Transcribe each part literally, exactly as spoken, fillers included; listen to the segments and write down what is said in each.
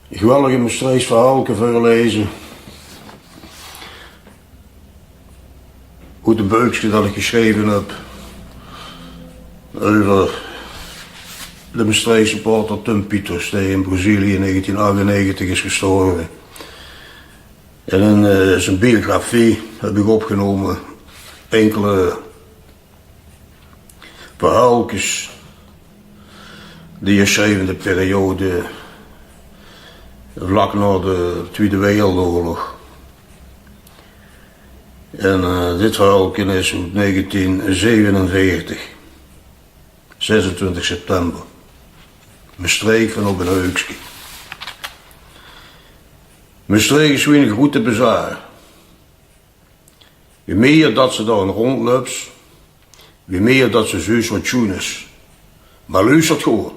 Ich wil uch e Mestreechs verhäölke veurleze oet e beukske dat ich gesjreve höb euver de Mestreechse pater Tum Pieters, dae in Brazilië in negentien achtennegentig is gestorve. En in, eh, zien biografie höb ich opgenómme inkele verhäölkes die hae sjreef in de periode vlak nao de Twiede Wereldoorlog. En, eh, dit verhäölke is oet negentien zevenenveertig, zesentwintig september. Mestreech van op e heukske. Mestreech is wie eine groete bazaar. Wie mieë dat se dao in róndjlöps, wie mieë dat se zuus wat sjoen is. Mer loestert good.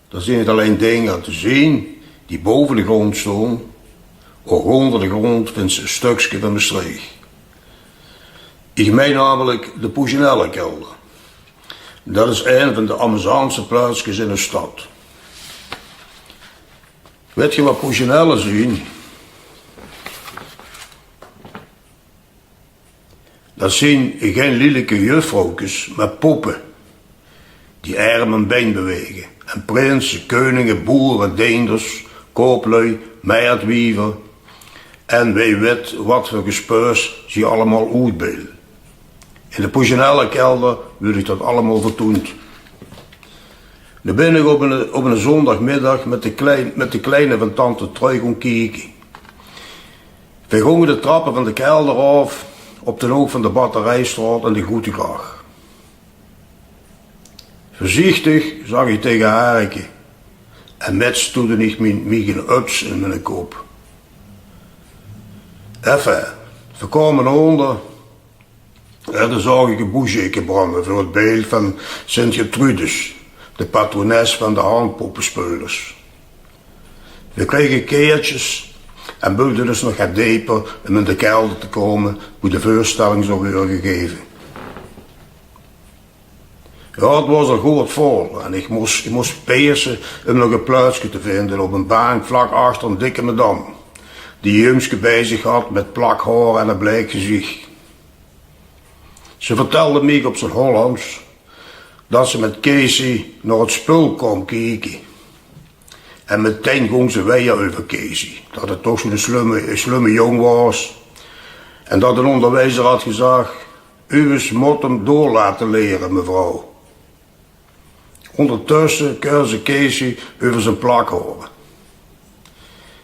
Dao zeen neet allein dinger te zeen die bove de gróndj staon, ouch ónger de gróndj vinds se e stökske van Mestreech. Ich mein namelik de Poesjenellekelder. Dat is ein van de amusantste plaetskes in de stad. Wèt geer wat Poesjenelle zeen? Dat zeen gein lielike juffrouwkes, mer poppe die erm en bein bewege. En prinse, keuninge, boere, deenders, kooplui, mertwiever en wee wèt wat veur gespuis ze allemaol oetbeelde. In de Poesjenellekelder wuuert dat allemaol vertoend. Dao bin ich op 'ne, op 'ne zóndagmiddag mit de klein, mit de kleine van tante Trui gónge kieke. Veer gónge de trappe van de kelder aof op d'n hook van de Batterijstraot en de Groete Gracht. Veurziechtig zag ich tege Harke en mèts stoete ich mien, miene ups in miene kop. Enfin, veer kome ónger. Jao, dao zaog ich e boezjeke brande veur 't beeld van Sint Gertrudis, de patrones van de handpoppespeulers. Veer krege kaertsjes en bökde us nog get deper óm in de kelder te kómme, boe de veurstelling zou weure gegeve. Jao, 't waor al good vol en ich mós, ich mós perse óm nog e plaetske te vinde op ein bank vlak achter ein dikke madam, die e jungske bie zich had mit plak haor en e bleik geziech. Ze vertèlde mich op z'n Hollands dat ze mit Keesie nao 't spul kaom kieke. En metein góng ze wiejer euver Keesie, dat 't toch zoe'n slumme, slumme jóng waor. En dat d'n óngerwiezer had gezag: "Uwes mót 'm door laote liere, mevrouw." Óngertösse keurde ze Keesie euver zien plak haore.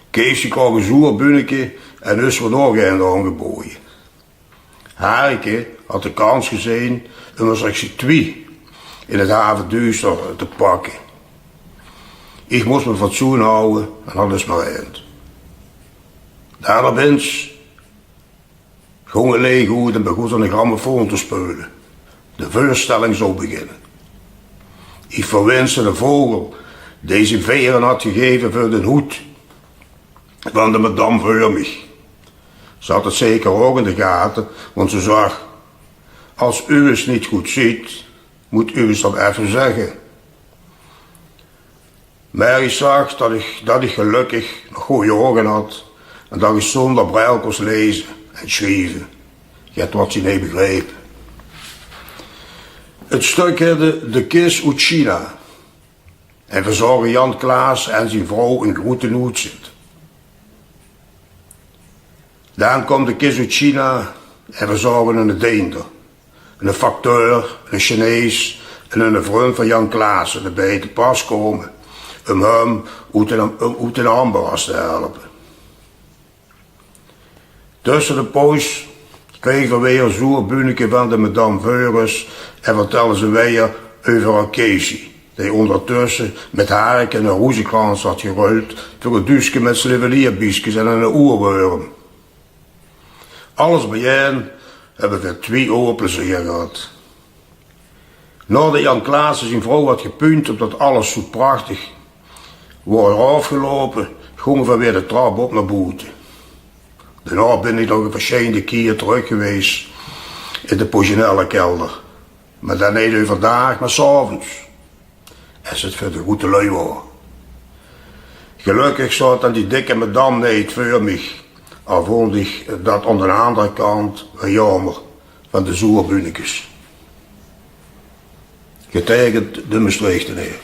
Keesie kraog e zoer bunneke en us woort ouch ein aongeboje. Harke had de kans gezeen óm 'n sectie twie in 't haveduuster te pakke. Ich mós mien fatsoen hawwe en had dus mer eind. Dao opins góng 't leech oet en begós 'ne grammofoon te speule. De veurstelling zou beginne. Ich verwinsde de vogel dae zien vere had gegeve veur d'n hoed van de madam veur mich. Ze had 't zeker ouch in de gate, want ze zag: "As uwes neet good zeet, mót uwes dat effe zègke." Mer ich zag dat ich, dat ich gelökkig nog gooj ouge had en dat ich zónger bril kós leze en sjrieve. Get wat ze neet begreep. 't Stök heette De Kis oet China. En verzorger Jan Klaas en zien vrouw in groete nood zit. Dan kaom de kis oet China en verzorge 'ne deender, 'ne facteur, 'ne Chinees en 'ne vrund van Jan Klaas debij te pas kome óm häöm oet 'n, oet 'n ambaras te helpe. Tösse de poos krege veer weer zoer bunneke van de madam veur us en vertèlde ze weer euver häör Keesie, dae óngertösse mit Harke 'ne roezekrans had geruild veur e duuske mit slievelierbieskes en 'ne oerwurm. Alles biejein höbbe veer twie oor plezeer gehad. Naodet Jan Klaassen zien vrouw had gepuujd ómdet alles zoe prachtig waor aafgeloupe, gónge veer weer de trap op nao boete. Daonao bin ich nog versjillende kier trök gewaes in de Poesjenellekelder, mer dan neet euverdaag, mer 's aoves, es 't veur de groete lui waor. Gelökkig zaot dan die dikke madam neet veur mich, al vónj ich dat aan de andere kant waal jaomer van de zoerbunekes. Geteikend de Mestreechteneer.